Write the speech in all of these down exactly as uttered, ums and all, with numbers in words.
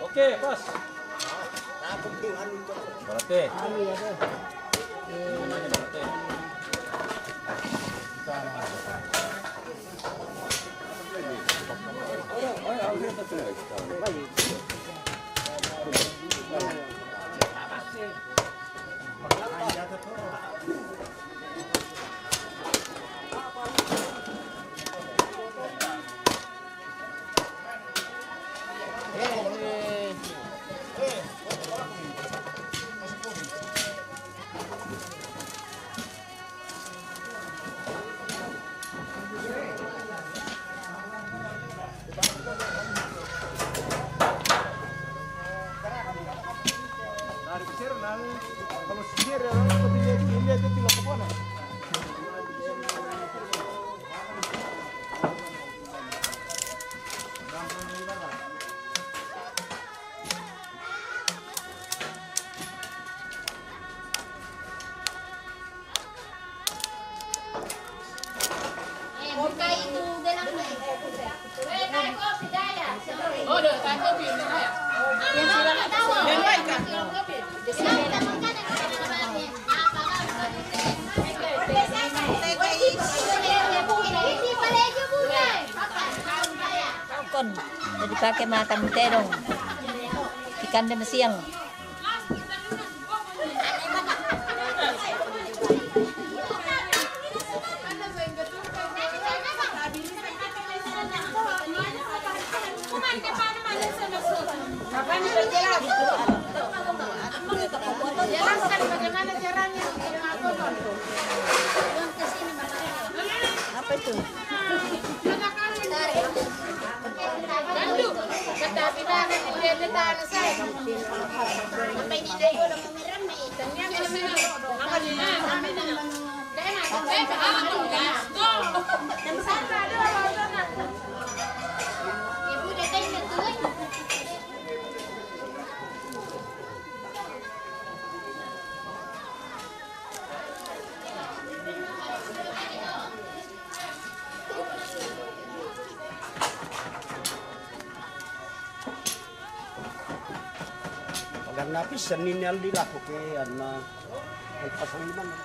Oke, pas. Berarti. Berarti. Kon, jadi pake makan terong. Ikan de masiang. Jelaskan bagaimana caranya. Apa itu? Bantu. Kata kita akan dilihat di tanah saya. Sampai di daya udah memerem nih. Ternyata sih. Apa nih? Ibu udah tanya tuh. Pagar napis, Senin yang dilakukan, anu, pasang di mana?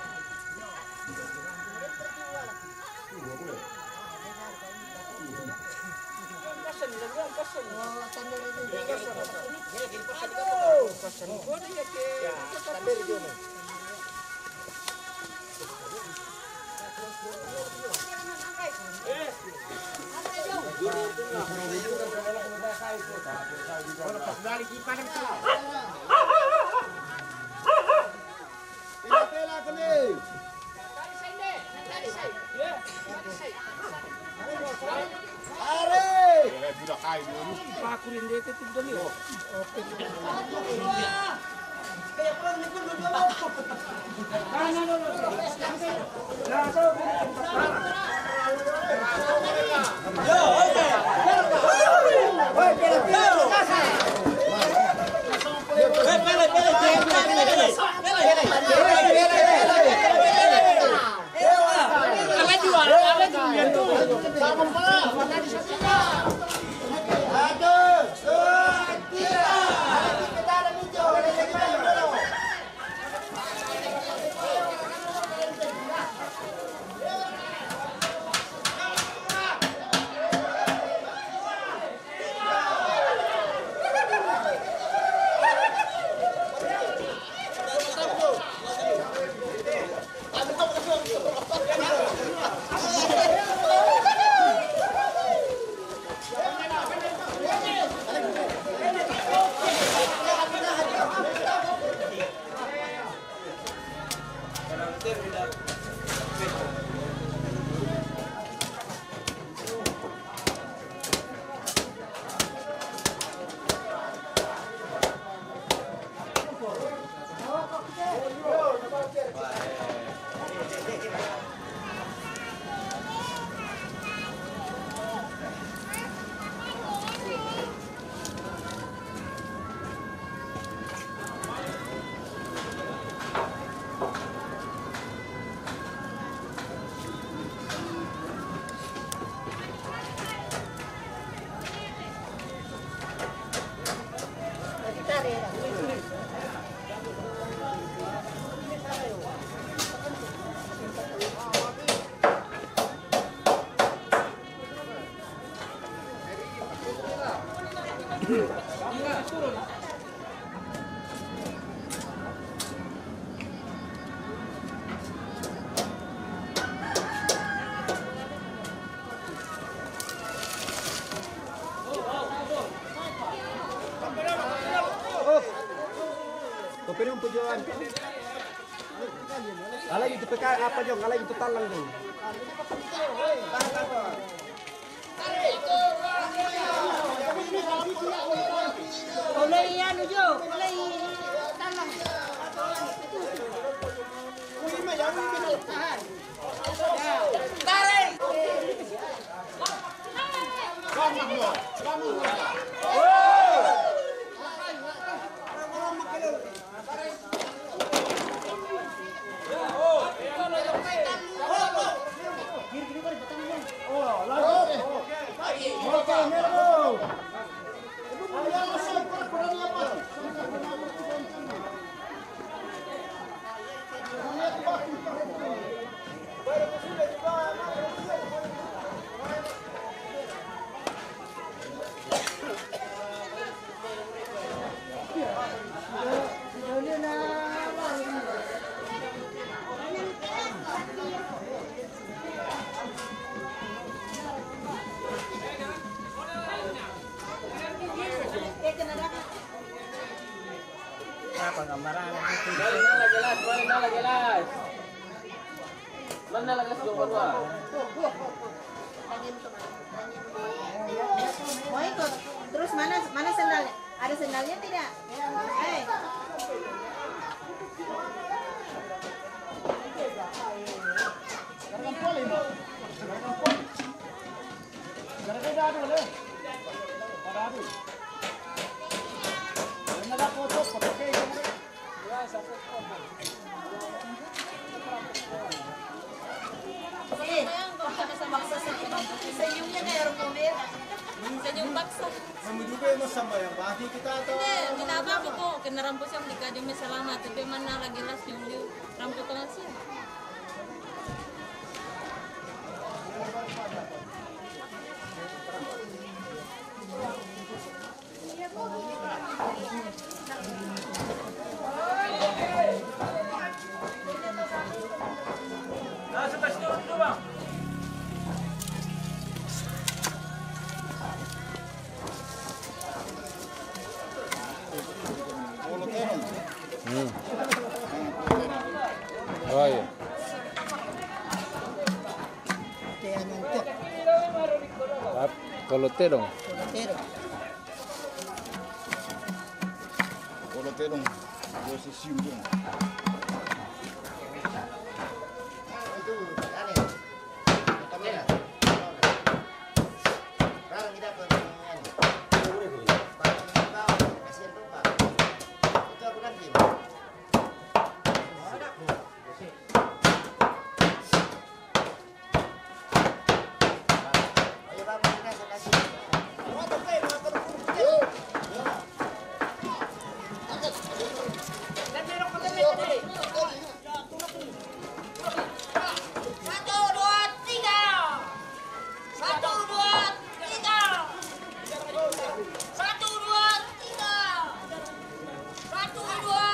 Pero pujuan. Ala itu peka apa jong, ala itu talang jong. Mulai anu jo, mulai talang. Tahan. Tarik. Apa gambaran? Balik na lagi, Las. Balik na lagi, Las. Mana lagi, Las, gambar, Mas? Mau ikut? Terus mana, mana sendal? Ada sendalnya tidak? Eh. Senyumnya kayak orang Kobe. Senyum paksa. Sama juga emang sama yang pagi kita atau? Hindi, hindi na ako ko. Kinarampo siya, hindi ka din may salamat. Ito yung man na lagi last yung liw. Rampo ka lang siya. Hmm. Oh, iya. Ap-, Kolo Tedong. Kolo Tedong. Kolo Tedong. Yo se siu dong. Satu, dua, tiga. Satu, dua, tiga. Satu, dua, tiga. Satu, dua.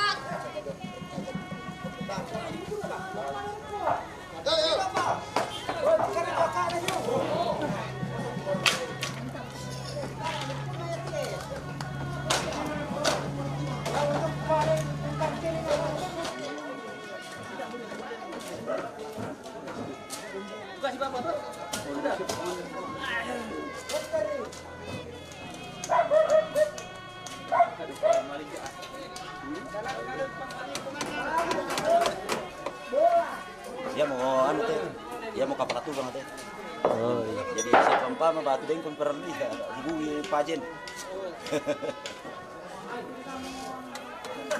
Iya mo anu te, iya mo kapala tugang te. Oh, iya. Jadi siapa umpama batu dengkon perlu iya hubungi Pajen.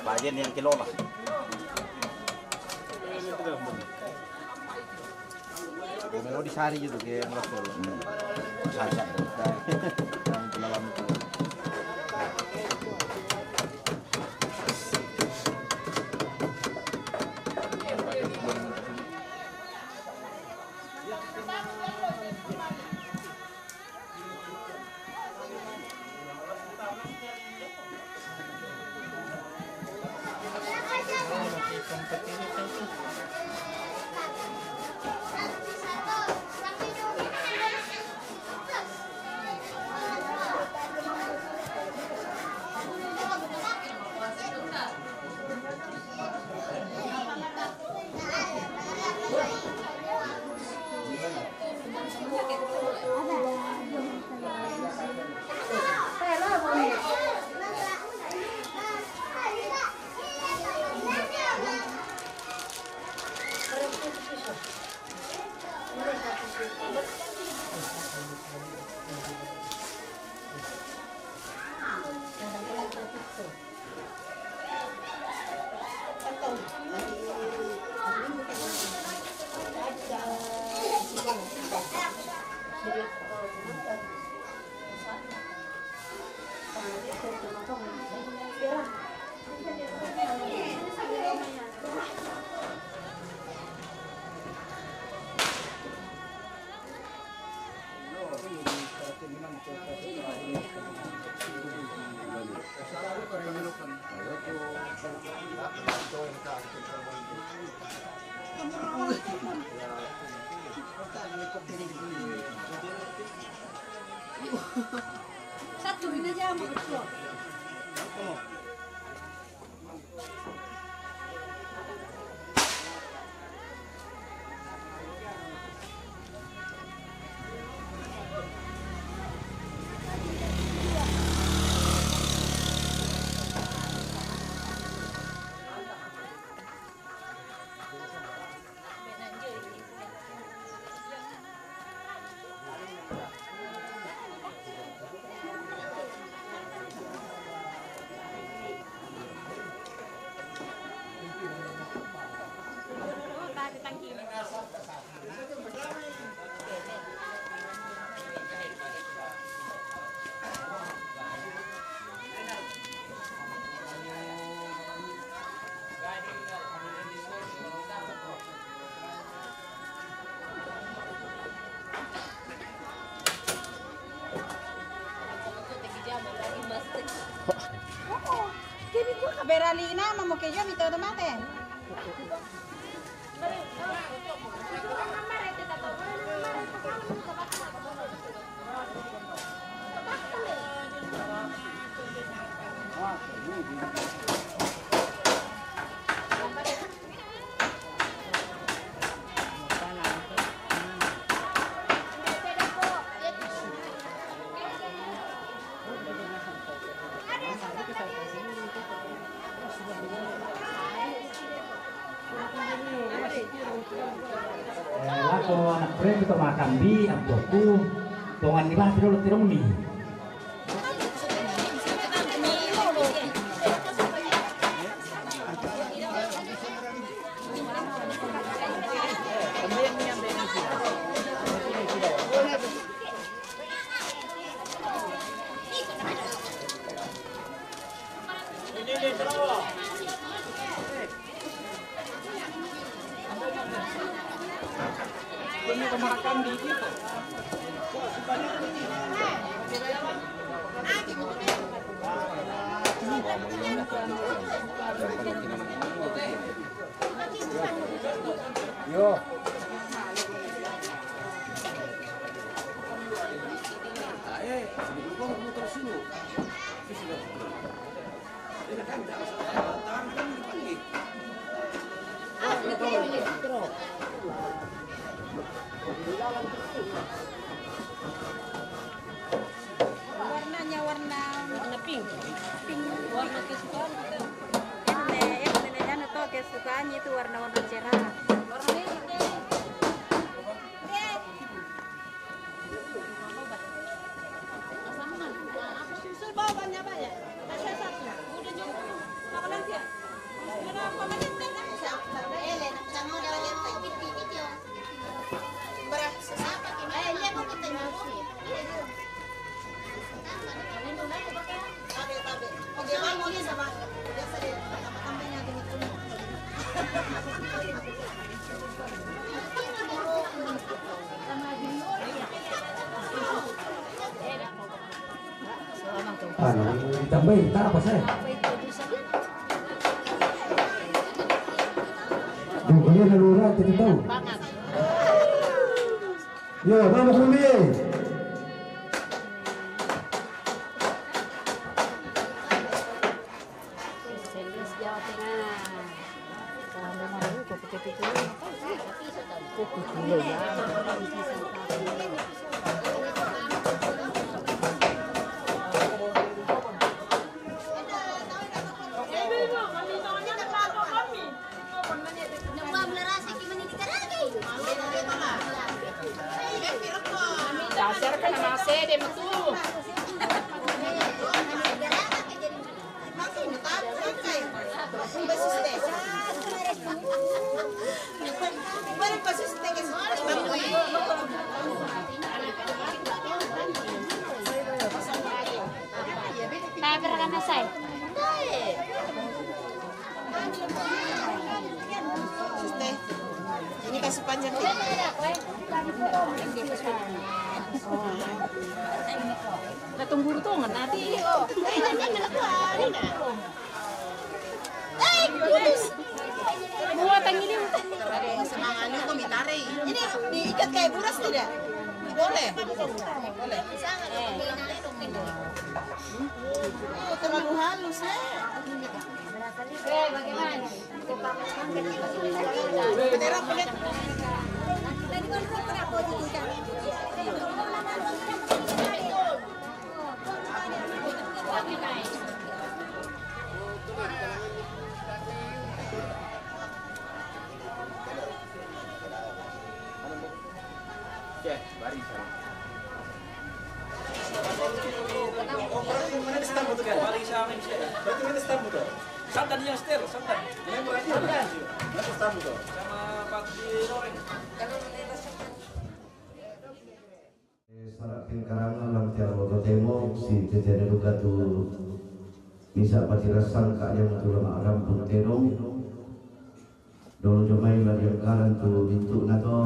Pajen yang kelola. Melodi sari gitu ke Melosol. Hmm. Sari, sari. Dan, dan pengalaman itu. Kemi tu kaberali na mamo ke yo mi todo mate. Eh, lako anak premi to makan di ampuku, tongan ni bah tiro tiro muni. Yo. Warnanya warna, warna pink. Pink. Warna kesukaan kita. Yang ne, yang ne, yang ne to kesukaannya itu warna-warna cerah. Warna merah. Susul bawa banyak-banyak. Kasih satu. Udah nyumput. Apa lagi ya? Udah apa menit? Ele, sama udah lagi. Piti, piti, oh. Berapa? Sesapa? Eh, ini aku kita nyumput. Anu, ditambahi, tak apa saya. Duh, kalian lalu orang tidak tahu. Yo, nama kumi. Serius Jawa Tengah. Kalau dengar itu, kok pikir-pikir, apa sih? Kok pikir ya? Dasar kana masede metu. Taper kana saya. Suste, ini kasih panjang. Datang guru tuh nggak nanti. Eh, putus. Buat yang ini. Sama anu tuh mitarai. Ini diikat kayak buras tidak? Boleh. Boleh. Oh, terlalu halus ya. Santan yang setir, santan. Sama pati loreng. Sara' pingkarangan lam tiar lo totemo, si tetene duka tu misa' patirassangka' yang tu lama' rampung tedong. Dolo jomai la diangkaran tu mintu'na to,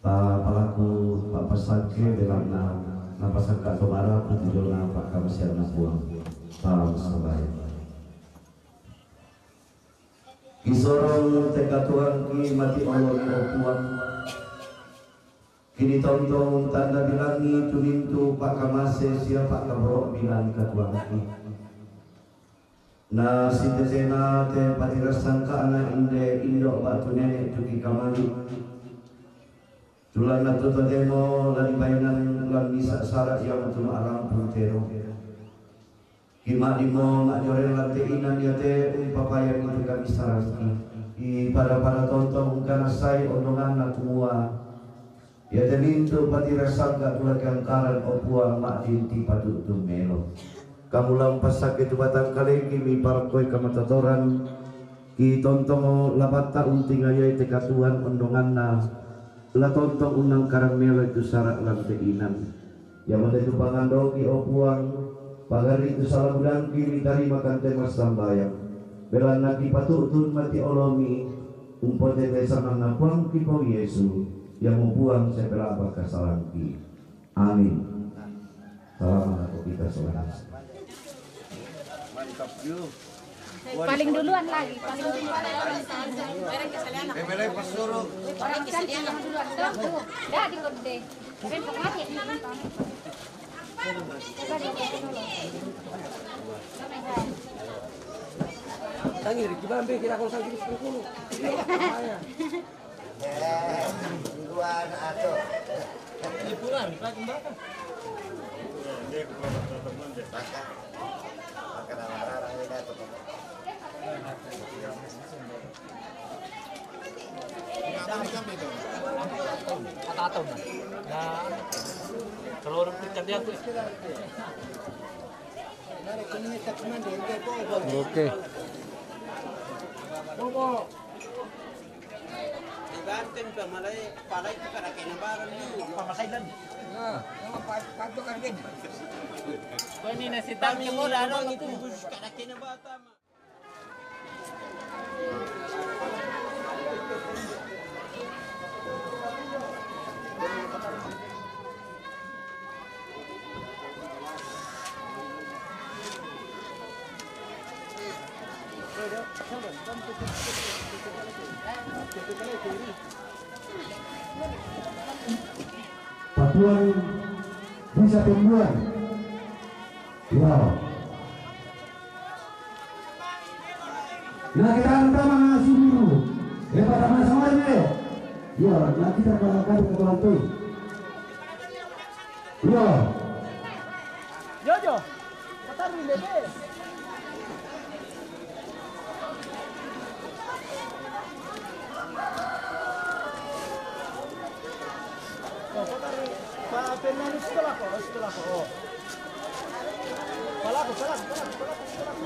pa palaku, pa pasangke, belanna napasangka' to marapu tu jona pa'kamaseanna Puang. Pa'sambayang. Kisorong te katuoangki mati' olomi, o Puang. Kinitontong tanda bilangi tu mintu' pa'kamase sia pa'kaboro' bilangi katuoangki. Na sitetena te patirassangka'na inde indo' ba'tu nene' tu kikamali. Tulanna tu totemo la dibainang lan misa' sara' iamotu ma'rampung tedong. Kima'dimo ma'joreng lan te inan iate umpapayangi tu kabissaranki. Pada-pada tontong ungkanassai ondonganna kumua, iate mintu' patirassangka' tu la kiangkaran, o Puang, ma'din tipatu'tun melo. Kamu la umpassakkai tu batangkaleki, miparokkoi kamatotoran, kitontongo la batta' untingayoi te katuoan ondonganna, la tontong unnangkaran meloi tu sara' lan te inan. Iamote tu pangandongki, o Puang, pagarri' tu sala budangki mitarima kante massambayang. Belanna kipatu'tun mati' olomi, umpotete sanganna Puangki Puang Yesu, iamo Puang sia pelaba kasalangki. Amin. Salama' lako kita saudara. Paling duluan lagi, paling duluan. Orang cantik yang duluan. Tuh, tuh. Dah dikode. Tangi, Ricky Bambe, kira kalau sakit sepuluh. Iya, luar atau. Liburan, lagi makan. Makan. Makan sama orang ini tuh. Atau-atau, nah. Nah, kalau orang pecah dia tuh. Oke. Bobo. Di Banten, pamalay, palay, kada kena barang ni. Pamasay lang. Nah, pa-, pa-, pa-, pa-, Pwede na si Tami, ano, ito. Kada kena bata, ma. Patuan bisa pembuan. Wow. Nah, kita akan tambah nasi dulu. Ya, pada masa lain, ya. Ya, nah, kita akan kasih ke Tuhan tuh. Ya. Yo, yo. Matar ni, bebe. Oh, matar ni. Pa, pernah ni sekolah ko, sekolah ko. Oh. Palaku, palaku, palaku, palaku, palaku.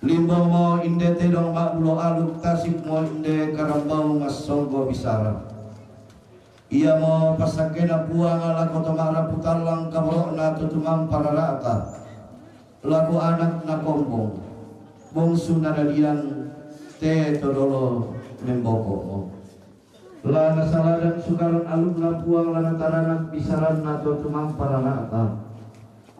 Limbo mo inde tedong ma'bulo aluk, tasik mo inde karambau massonggo bisara. Ia mo passakkena Puang lako to ma'rapu tallang, kaboro'na to tumampa rara'ta, lako anak na kombong, bongsu na dadian, te to dolo memboko'mo. La nasaladan sukaran alukna Puang, la nataranak bisaranna to tumampa rara'ta.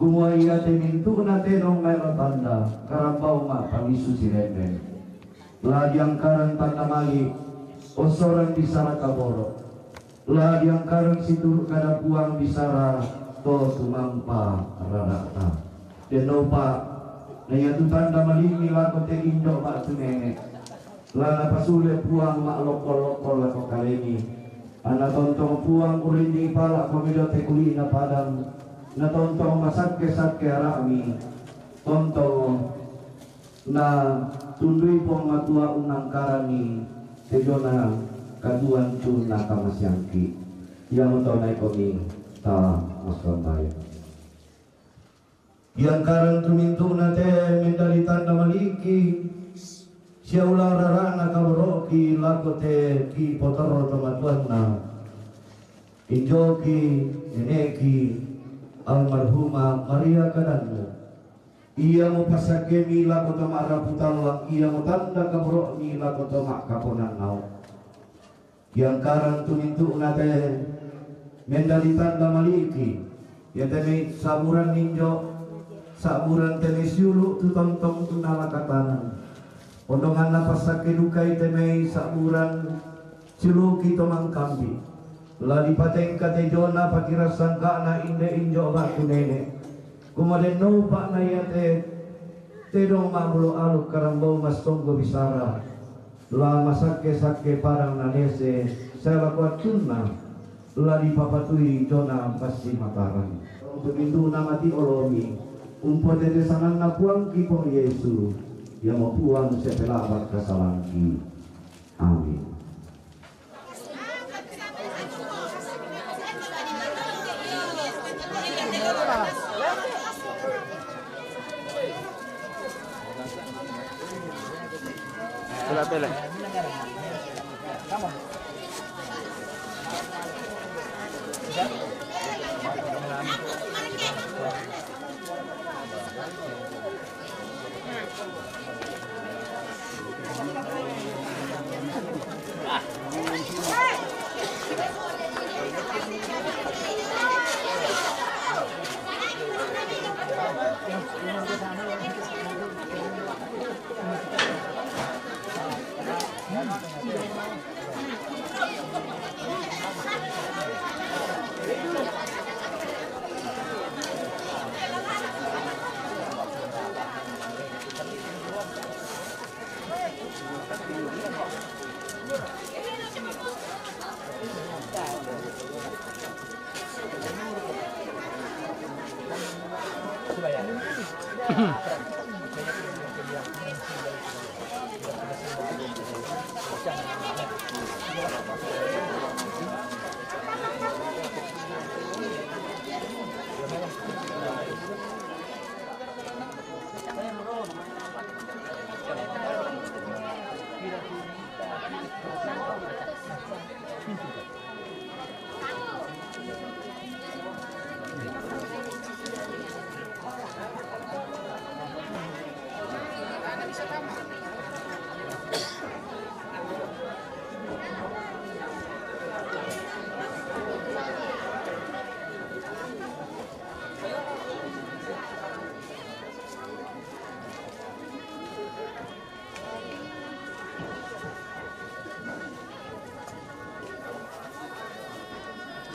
Kumua iate mintu'na tedong maelo tanda, karambau ma'palisu sirende. La diangkaran tanda malik, ossoran bisara kaboro. La diangkaran situru' kada Puang bisara to tumampa rara'ta. Denno upa', na iatu tanda malikmi lako te injo' ba'tu nene'. La napasule Puang ma'lokko-lokko lako kalemi. Anna tontong Puang urrinni pala' komido te kuli'na padang, na tontong masakke-sakke ara'mi, tontong na tundui Puang Matua unangkaranni te jona katuancu na kamasiangki. Iamoto naikomi ta massombayang. Iangkarang tumintu'na te mendali tanda maliki, siaulang rara'na kaboro'ki lako te kipotorro tomatuanna. Injoki nene'ki almarhumah Maria Kadannu. Ia mupasakkemi lako to ma'rapu tallang, ia mutanda kaboro'mi lako to ma'kaponannau. Iangkarang tumintu'na te mendali tanda maliki, iate mai sa'buran ninjo, sa'buran te mai siulu' tu tontong nalakatanan. Ondonganna passakke dukai te mai sa'buran siulu'ki to mangkambi. La dipatengka te jona pakirang sangka'na inde injo ba'tu nene'. Kumadenno upa'na iate tedong ma'bulo aluk karambau massonggo bisara. La masakke-sakke padang nanese, sae lako attunna, la dipapatui jona bassi Mataram. Untuk pintu namati olomi, umpotete sanganna Puangki Puang Yesu, iamo Puang sia pela'bak kasalangki. Amin. Pela, pela.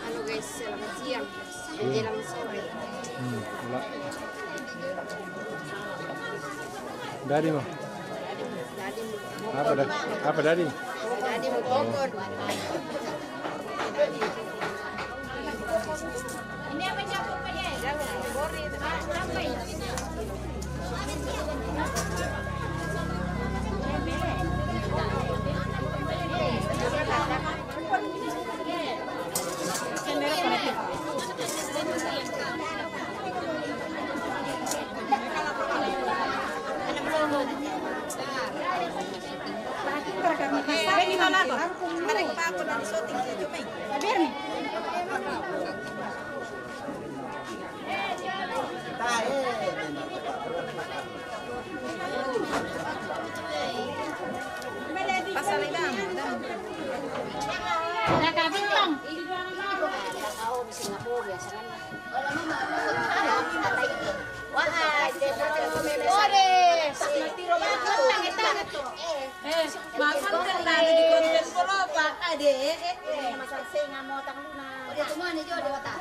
Halo guys, selamat siang. Menjelang sore. Hmm, pula. Dari mo? Dari mo. Apa da-, apa dari? Dari mo, Bogor. Cuma ni jo dia kata.